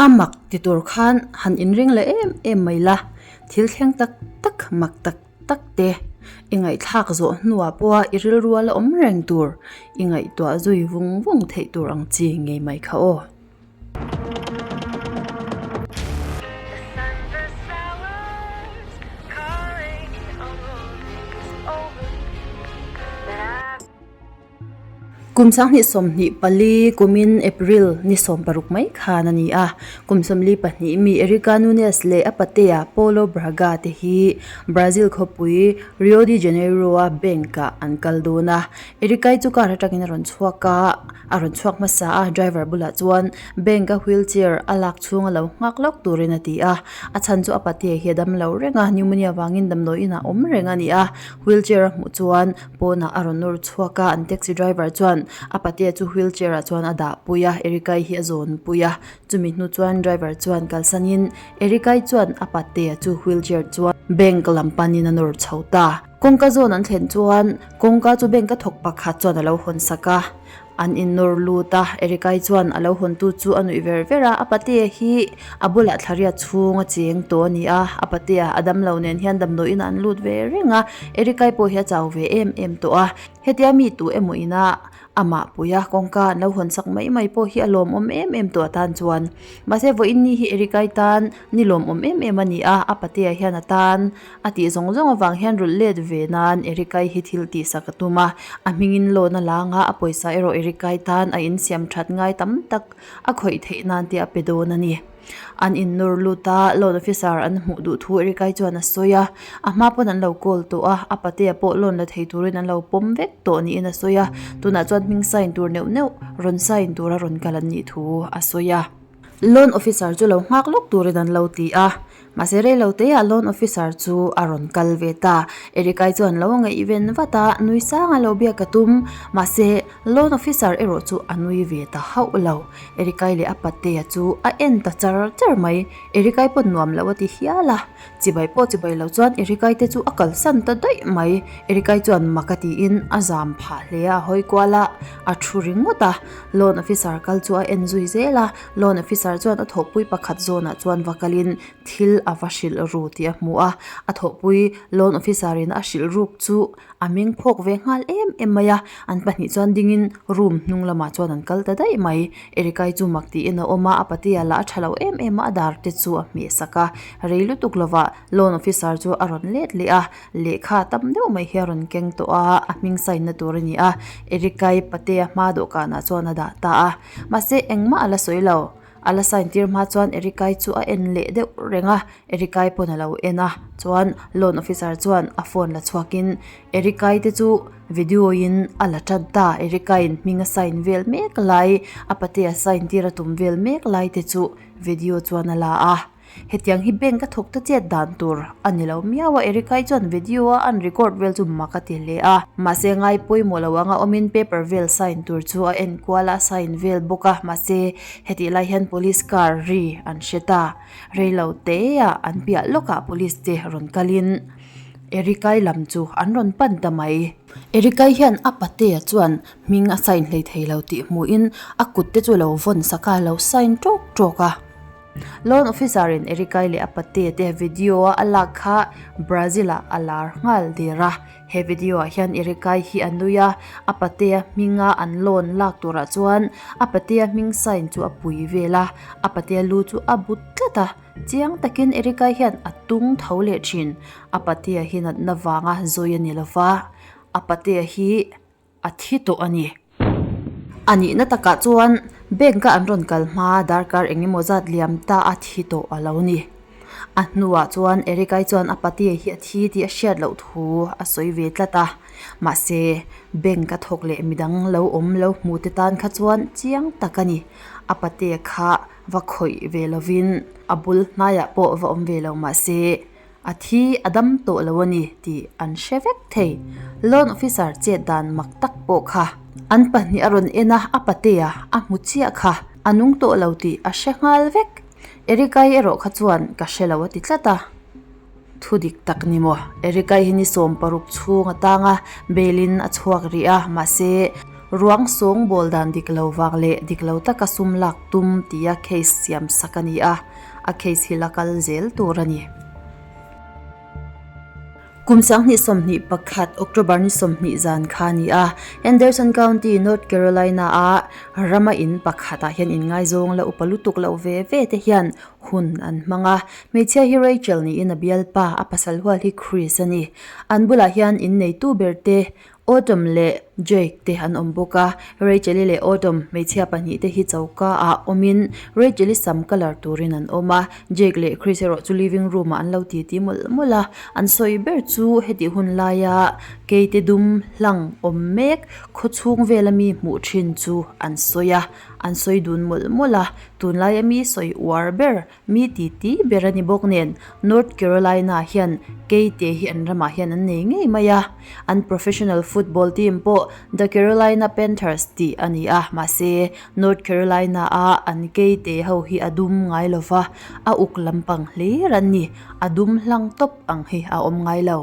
A mak ti tur khan han inring leh em em mai la, thil thleng tak tak mak tak tak te i ngaihthlak zawh hnuah pawha i rilru a la awm reng tur i ngaihtuah zui vung vung theih tur ang chi ngei mai kha aw. Kum 2024 kumin April ni 16 mai khan a ni a, kum 42 mi Erika Nunes leh a patea Paulo Braga te hi Brazil khawpui Rio de Janeiro-a bank-ah an kal dawn a. Erika-i chu car atangin a rawn chhuak a, a rawn chhuak hmasa a, driver bulah chuan bank-a wheelchair a lak chhung a lo nghak lawk turin a ti a. A chhan chu a patea hi a dam lo reng a, pneumonia vangin damdawiin a awm reng a ni a, wheelchair a hmuh chuan Pawnah a rawn nawr chhuak a, an taxi driver chuan a patea chu wheelchair ah chuan a dah pui a, Erica-i hi a zawn pui a, chumi hnu chuan driver chuan kalsanin Erica-i chuan a patea chu wheelchair chuan bank lam panin a nawr chho ta. Kawngka zawn an thlen chuan kawngka chu bank a thawk pakhat chuan a lo hawn sak a. An innawr lut a, Erica-i chuan a lo hawntu chu a nuih ver ver a, a patea hi a bulah thlariat chhung a cheng tawh a ni a, a patea a damlo nen hian damdawiin an lut ve reng a, Erica-i pawh hi a chau ve em em tawh a, hetia mi tu emaw ina amah puia kawngka an lo hawn sak mai mai pawh hi a lawmawm em em tawh atan chuan. Mahse vawiin ni hi Erica-i tan ni lawmawm em em a ni a, a patea hian a tan A tih zawng zawng avang hian rulh let ve nan Erica-i hi thil tihsak a tum a, a hmingin loan a lang a, a pawisa erawh Erica-i tan a insiam that ngai tam tak a khawih theih nan te a pe dawn a ni. An innawr lut a, loan officer an hmuh duh thu Erica-i chuan a sawi a, a hma pawn an lo call tawh a, a patea pawh loan la thei turin an lo pawm vek tawh niin a sawi a, tunah chuan hming sign tur neuh neuh rawn sign tura rawn kal an nih thu a sawi a. Loan officer chu lo nghak lawk turin an lo ti a. Mahse reilo te ah loan officer chu a rawn kal ve ta. Erica-i chuan lo ngaihven vat a, nui sang a lo biak a tum. Mahse loan officer erawh chu a nui ve ta hauh lo. Erica-i leh a patea chu a en ta char char mai. Erica-i pawh nuam lo a ti hial a. Chibai pawh chibai lo chuan Erica-i te chu a kalsan ta daih mai. Erica-i chuan mak a tiin a zam phah hle a, a hawi kual a, a thu ringawt a. Loan officer kal chu a en zui zel a. Loan officer chuan a thawhpui pakhat zawnah chuan va kalin thil a va hrilh ru tih a hmu a, a thawhpui loan officer in a hrilh ruk chu a meng phawk ve nghal em em mai a, an pahnih chuan dingin room hnung lamah chuan an kal ta daih mai. Erica-i chu mak tiin a awm a, a patea lah a tha lo em em a, a dar te chu a hmeh sak a, rei lutuk lovah loan officer chu a rawn let leh a, lehkha tam deuh mai hi a rawn keng tawh a, a hming sign na tur a ni a, Erica-i patea hma dawhkanah chuan a dah ta a. Mahse engmah a la sawi lo. A la sign tir hma chuan Erica-i chu a en leh deuh reng a, Erica-i pawn a lo en a, chuan loan officer chuan a phone la chhuakin Erica-i te chu video in a la tan ta, Erica-in hming a sign vel mek lai, a patea sign tir a tum vel mek lai te chu video chuan a la a. Hetiang hi bank a thawk ta chet dan tur a ni lo miau a, Erica-i chuan video a an record vel chu mak a ti hle a. Mahse ngai pawimawh lo anga awmin paper vel sign tur chu a en kual a, a sign vel bawk a, mahse hetih lai hian police car ri an hre ta. Rei lo te ah an piah lawkah police te rawn kalin Erica-i lam chu an rawn pan ta mai. Erica-i hian a patea chuan hming a sign hlei thei lo tih hmuhin a kut te chu lo vawn sak a, a lo sign tawk tawk a. Loan officer in Erica-i leh a pate te video a a lak kha Brazil ah a lar nghal der a. He video ah hian Erica-i hi a nui a, a patea hminga an loan lak turah chuan a patea hming sign chu a pui vel a, a patea lu chu a but tlat a. Chiang takin Erica-i hian a tung tho leh thin. A patea hi natna vanga zawi a ni lova, a patea hi a thi tawh a ni. A nihna takah chuan bank a an rawn kal hma darkar eng emaw zat liam ta a thi tawh a lo ni. A hnuah chuan Erica-i chuan a patea hi a thi tih a hriat loh thu a sawi ve tlat a, mahse bank a thawk leh midang lo awm lo hmu te tan kha chuan chiang tak a ni. A patea kha va khawih ve lovin a bul hnaiah pawh va awm ve lo mahse A thi a dam tawh lo a ni tih an hre vek thei. Loan officer chet dan mak tak pawh kha an pahnih a rawn en a, a patea a hmu chiah kha a nung tawh lo tih a hre nghal vek. Erica-i erawh kha chuan ka hre lo a ti tlat a. Thu dik tak ni maw? Erica-i hi ni 16 chhung a tang a, bail in a chhuak rih a, mahse. Ruang sawngbawl dan dik lo vang leh dik lo taka sum lak tum tia case siam sak a ni a, a case hi la kal zel tur a ni. Kum 2021 October ni 20 zan kha a ni a, Henderson County, North Carolina-a rama in pakhatah hian inngaizawng la upa lutuk loh ve ve te hian hun an hmang a. Hmeichhia hi Rachel niin a bialpa, a pasal hual hi Chris a ni. An bulah hian inneitu ber te Autumn leh Jake te an awm bawk a, Rachel-i leh Autumn hmeichhia pahnihte hi choka ah awmin Rachel-i sam colour turin an awm a, Jake leh Chris erawh chu living room ah an lo titi mawlh mawlh a, an sawi ber chu heti hun laia keite dum hlang awm mek khawchhung vela mi hmuh thin chu an sawi a, an sawi dun mawlh mawlh a, tunlaia mi sawi uar ber Mi titi ber a ni bawk nen North Carolina hian keite hi an ramah hian an nei ngei mai a, an professional football team pawh The Carolina Panthers tih a ni a, mahse North Carolina a an keite ho hi a dum ngai lo va, a uk lampang hlir an ni, a dum hlang tawp ang hi a awm ngai lo.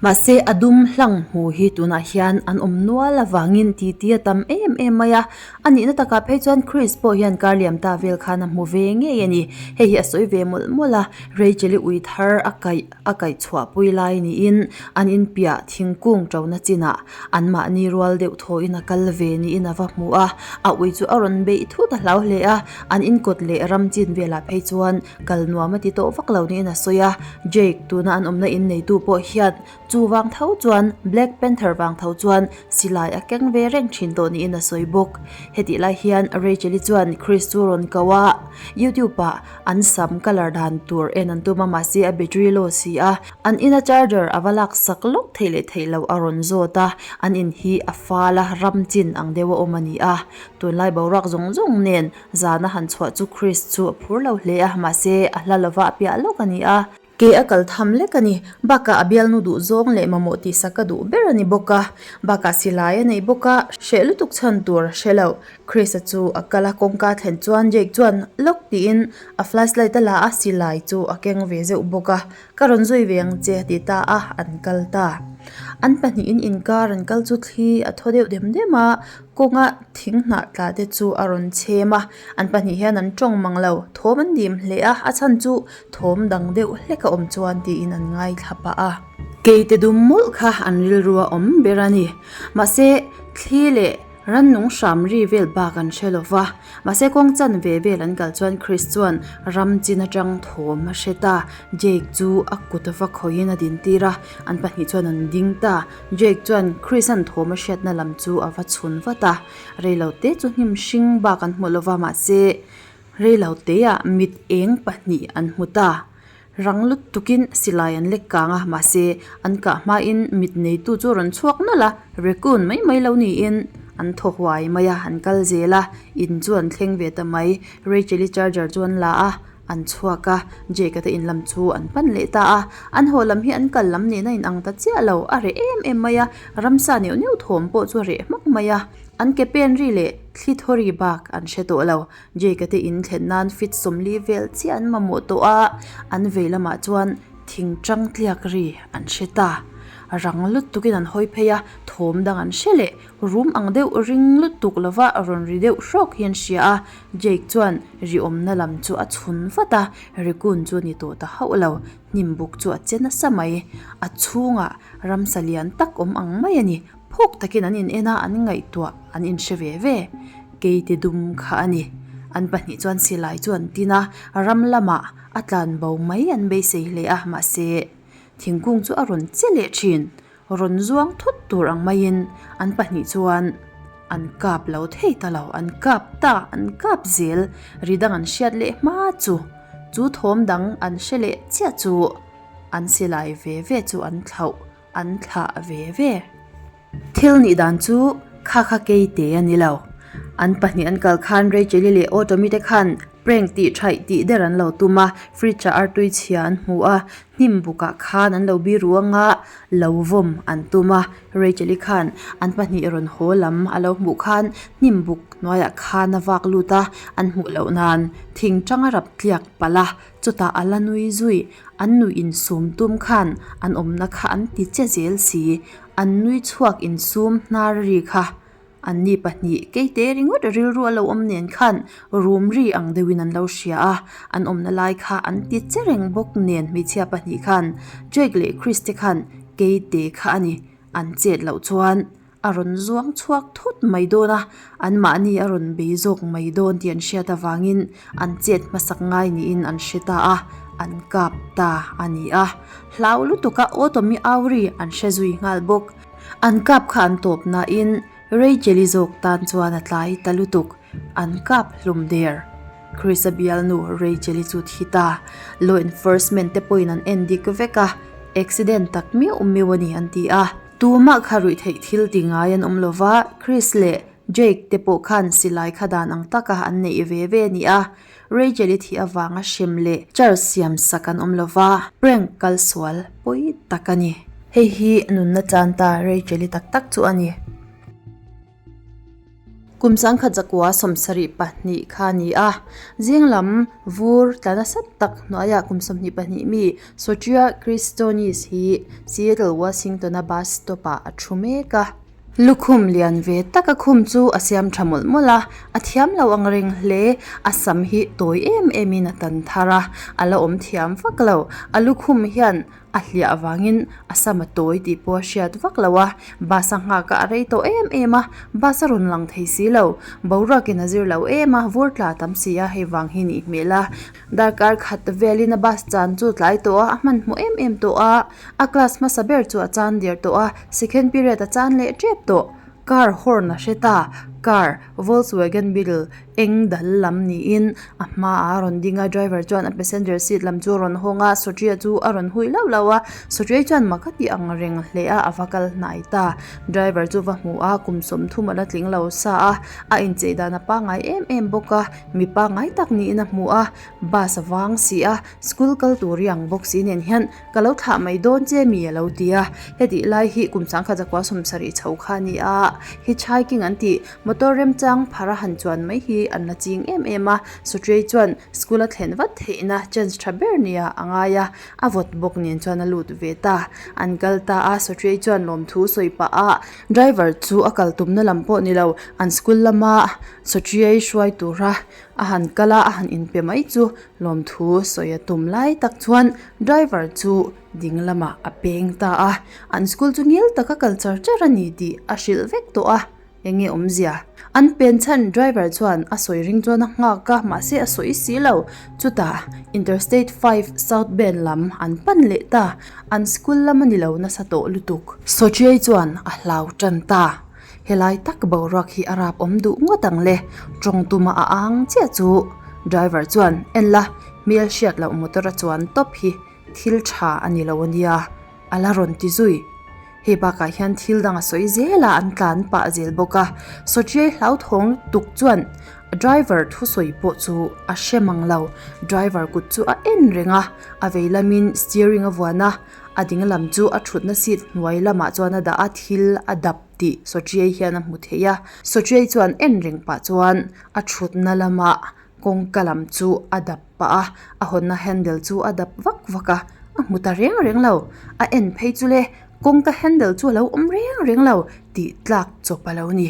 Mahse, a dum hlang hmu hi tunah hian an awm nual avangin titi a tam em em mai a. A nihna takah phei chuan Chris pawh hian kar liam ta vel khan a hmu ve ngei a ni. Hei hi a sawi ve mawlh mawlh a, Rachel-i ui thar a kaih a kaih chhuahpui lai niin an inpiah thingkung ṭona chinah anmahni rual deuh thawhin a kal ve niin a va hmu a. A ui chu a rawn beih thut a hlau hle a, an inkawt leh ram chin velah phei chuan Kal nuam a ti tawh vak lo niin a sawi a, Jake tuna an awmna in neitu pawh hian chu vang tho chuan Black Panther vang tho chuan silai a keng ve reng thin tawh niin a sawi bawk. Hetih lai hian Rachel-i chuan Chris chu rawn ko a, YouTube ah an sam colour dan tur en an tum a mahse a battery low si a, an ina charger a va lak sak lawk theih leh theih loh a rawn zawt a, an in hi a fal a ram chin ang deuh a awm a ni a, tunlai boruak zawng zawng nen Zana han chhuah chu Chris chu a phur lo hle a, mahse a hla lova a piah lawk a ni a. Ke a kal tham lek a ni, bakah a bialnu duh zawng leh mamawh tihsak a duh ber a ni bawk a, bakah silai a nei bawk a, hreh lutuk chhan tur a hre lo. Chris-a chu a kal a, kawngka thlen chuan Jake chuan lawk tiin a flashlight a la a, silai chu a keng ve zeuh bawk a, Ka rawn zui ve ang che a ti ta a, an kal ta. An pahnihin inkar an kal chu thli a thaw deuh dem dem a, kawnga thing hnah tla te chu a rawn chhem a, an pahnih hian an tawng mang lo, thawm an dim hle a, a chhan chu thawm dang deuh hlek a awm chuan tiin an ngaithla pah a. Keite dum mawlh kha an rilru a awm ber a ni. Mahse, thli leh Rannung hram ri vel bak an hre lo va, mahse kawng chan ve vel an kal chuan Chris chuan ram chin atang thawm a hre ta. Jake chu a kut va khawihin a din tir a, an pahnih chuan an ding ta. Jake chuan Chris-a'n thawm a hriatna lam chu a va chhun vat a, reilote chu hnim hring bak an hmu lo va, mahse reiloteah mit eng pahnih an hmu ta. Rang lutukin silai an lek kang a, mahse an kah hmain mit neitu chu rawn chhuak nawlh a, raccoon mai mai lo niin an thaw huai mai a, an kal zel a, in chu an thleng ve ta mai. Rachel-i charger chu an la a, an chhuak a, Jake-a te in lam chu an pan leh ta a, an haw lam hi an kal lam nena in ang ta chiah lo, a reh em em mai a, ramsa neuh neuh thawm pawh chu a reh hmak mai a, an ke pen ri leh thli thaw ri bak an hre tawh lo. Jake-a te in thlen nan fit 40 vel chiah an mamawh tawh a, an vei lamah chuan thing tang tliak ri an hre ta. Rang lutukin an hawi phei a, thawm dang an hre leh rum ang deuh ring lutuk lova rawn ri deuh hrawk hi an hria a, Jake chuan ri awmna lam chu a chhun vat a, raccoon chu a ni tawh ta hauh lo, hnim buk chu a che nasa mai. A chhungah ramsa lian tak awm ang mai a ni. Phawk takin an in en a, an ngaihtuah an inhre ve ve. Keite dum kha a ni. An pahnih chuan silai chu an tin a, ram lamah a tlan bo mai an beisei hle a, mahse thingkung chu a rawn che leh thin. Rawn zuang thut tur ang maiin an pahnih chuan an kap lo thei ta lo, an kap ta, an kap zel. Ri dang an hriat leh hma chu, chu thawm dang an hre leh chiah chu an silai ve ve chu an thlauh. An thlah ve ve. Thil nih dan chu kha kha kei te a ni lo. An pahnih an kal khan Rachel-i leh Autumn-i te khan prank tih thaih tih der an lo tum a, fridge ah artui chhia an hmu a, hnim bukah khan an lo biru anga lo vawm an tum a. Rachel-i khan an pahnih rawn haw lam a lo hmuh khan hnim buk hnuaiah khan a vak lut a, an hmuh loh nan thing tang a rap tliak palh a, chutah a la nui zui. An nuih insum tum khan an awmna kha an ti che zel si, an nui chhuak insum hnar ri kha Anni pahnih keite ringawt rilru a lo awm nen khan rum ri ang deuhin an lo hria a, an awmna lai kha an ti che reng bawk nen hmeichhia pahnih khan Jake leh Chris te khan keite kha a ni an chet loh chuan a rawn zuang chhuak thut mai dawn a, anmahni a rawn bei zawk mai dawn tih an hriat avangin an chet hmasak ngai niin an hre ta a, an kap ta a ni a. Hlau lutuka Autumn-i au ri an hre zui nghal bawk. An kap kha an tawp nain Rachel-i zawk tan chuan a tlai ta lutuk, an kap hlum der. Chris-a bialnu Rachel-i chu thi ta. Law enforcement te pawhin an en dik vek a, accident tak miau miau a ni an ti a. Tumah kha ruih theih thil ti ngai an awm lo va, Chris leh Jake te pawh khan silai kha dan ang taka an neih ve ve a ni a. Rachel-i thih avanga hrem leh charge siam sak an awm lo va, prank kal sual pawi tak a ni. Hei hi nunna chan ta Rachel-i tak tak chu a ni. Kum sangkhat zakua 72 kha a ni a, zing lam vur tla nasa tak hnuaiah kum 22 mi Sochia Christonis hi Seattle, Washington-a bus stop-ah a thu mek a. Lukhum lian ve taka khum chu a siam tha mawlh mawlh a, a thiam lo ang reng hle. A sam hi tawi em emin a tan thar a, a la awm thiam vak lo. A lukhum hian a hliah avangin a sam a tawi tih pawh a hriat vak lo a, bus a nghak a a rei tawh em em a, bus a rawn lang thei si lo. Boruakin a zir lo em a, vur tla tam si a, hei vang hi nih hmel a. Darkar khat velin a bus chan chu tlai tawh a, a hmanhmawh em em tawh a. A class hmasa ber chu a chan der tawh a, second period a chan leh tep tawh. Car horn a hre ta, car Volkswagen Beetle eng dal lam niin a hmaah a rawn ding a, driver chuan a passenger seat lam chu a rawn hawng a, Sawtia chu a rawn hui lauh lauh a, Sawtia chuan mak a tih ang reng hle a, a va kal hnai ta. Driver chu va hmu a, kum 30 a la tling lo sa a, a inchei dan a pangngai em em bawk a, mi pangngai tak niin a hmu a, bus a vang si a, school kal tur i ang bawk si nen hian Ka lo thlah mai dawn che mi a lo ti a, hetih lai hi kum sangkhat zakua 70 chho kha a ni a, hitchhiking an tih motor remchang phar a han chuan mai hi an la ching em em a, Sutrey chuan school a thlen vat theihna chance tha ber nia a ngai a, a vawt bawk nen chuan a lut ve ta. An kal ta a, Sutrey chuan lawmthu sawi pah a, driver chu a kal tumna lam pawh ni lo, an school lama Sutrey hruai tura a han kal a, a han inpe mai chu Lawmthu sawi a tum lai tak chuan driver chu ding lamah a peng ta a, an school chu ngil taka kal char char a ni tih a hrilh vek tawh a, enge awmzia? An pen chhan driver chuan a sawi ring chuan a nghak a, mahse a sawi si lo. Chutah Interstate 5 South Bend lam an pan leh ta, an school lam a ni lo nasa tawh lutuk. Sochiai chuan a hlau tan ta. Helai tak boruak hi a rap awm duh ngawt ang le, tawng tuma a ang chiah chu driver chuan en la, hmel hriat loh motor a chuan tawp hi thil tha a ni lo a nia, a la rawn ti zui. Hei bakah hian thil dang a sawi zel a, an tlan pah zel bawk a, Sochiai hlauthawng lutuk chuan driver thusawi pawh chu a hre mang lo, driver kut chu a en reng a, a vei lamin steering a vuan a, A ding lam chu a thutna seat hnuai lamah chuan a dah a, thil a dap tih Sochiai hian a hmu thei a. Sochiai chuan en reng pah chuan a thutna lamah kawngka lam chu a dap pah a, a hawnna handle chu a dap vak vak a, a hmu ta reng reng lo. A en phei chu le, kawngka handle chu a lo awm reng reng lo tih tlak chawp a lo ni.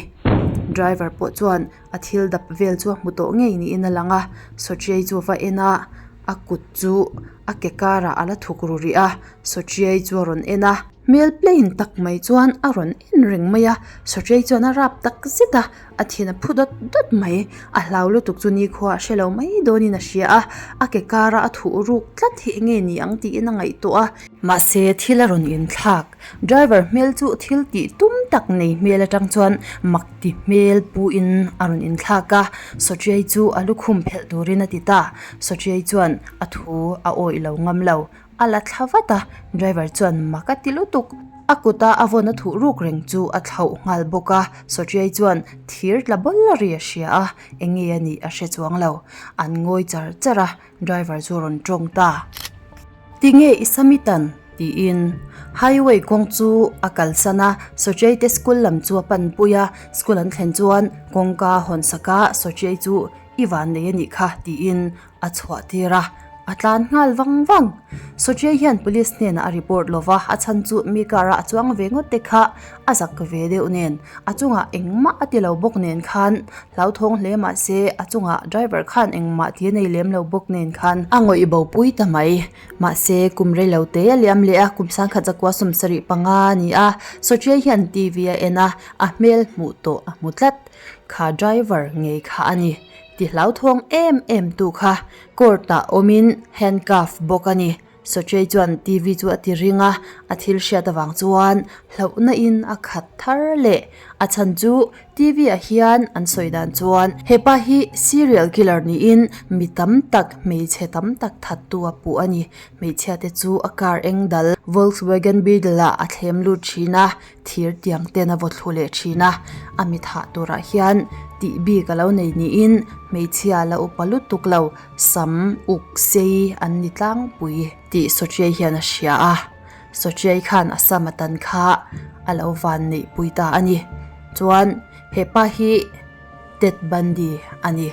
Driver pawh chuan a thil dap vel chu a hmu tawh ngei niin a lang a, Sochiai chu a va en a. A kut chu a ke karah a la thuk ru rih a, Sochiai chu a rawn en a. Hmel plain tak mai chuan a rawn en reng mai a, Sochiai chuan a rap tak zet a, a thin a phu dawt dawt mai. A hlau lutuk chu nikhua a hre lo mai dawnin a hria a, a ke kara a thuh ruk tlat hi enge ni ang tiin a ngaihtuah a. Mahse thil a rawn inthlak. Driver hmel chu thil tih tum tak nei hmel atang chuan mak ti hmel puin a rawn inthlak a, Sochiai chu a lukhum phelh turin a ti ta. Sochiai chuan a thu a awih lo ngam lo, a la thla vat a, driver chuan mak a ti lutuk. A kuta a vawn a thuh ruk reng chu a thlauh nghal bawk a, Sochiai chuan thir tla bawl a ri a hria a, eng nge a nih a hre chuang lo. An ngawi char char a, driver chu a rawn tawng ta. Tinge i samitan? tiin highway kawng chu a kalsan a, Sochiai te school lam chu a panpui a, school an thlen chuan kawngka a hawn sak a, Sochiai chu I van nei a nih kha tiin a chhuah tir a. A tlan nghal vang vang. Sochia hian police hnenah a report lo va, a chhan chu mi car a a chuang ve ngawt te kha a zak ve deuh nen, a chungah engmah a ti lo bawk nen khan hlauthawng hle mah se a chungah driver khan engmah ti a nei lem lo bawk nen khan a ngawih bo pui ta mai. Mahse kum rei lo te a liam leh a, kum sangkhat zakua 75 a ni a, Sochia hian TV a en a, a hmel hmuh tawh a hmu tlat. Kha driver ngei kha a ni. Ti hlauthawng em em tu kha court ah awmin handcuff bawk a ni. Sochei chuan TV chu a ti ring a, a thil hriat avang chuan hlauhna in a khat thar leh. A chhan chu TV ah hian an sawi dan chuan hepa hi serial killer niin mi tam tak hmeichhe tam tak thattu a puh a ni. Hmeichhia te chu a car eng dal Volkswagen Beetle ah a thlem lut thin a, thir tiang ten a vaw thlu leh thin a, a mi thah turah hian tih bik a lo nei niin hmeichhia la upa lutuk lo sam uk sei an ni tlangpui tih Sochiai hian a hria a, Sochiai khan a sam atan kha a lo van neih pui ta a ni. Chuan hepa hi Ted Bundy a ni.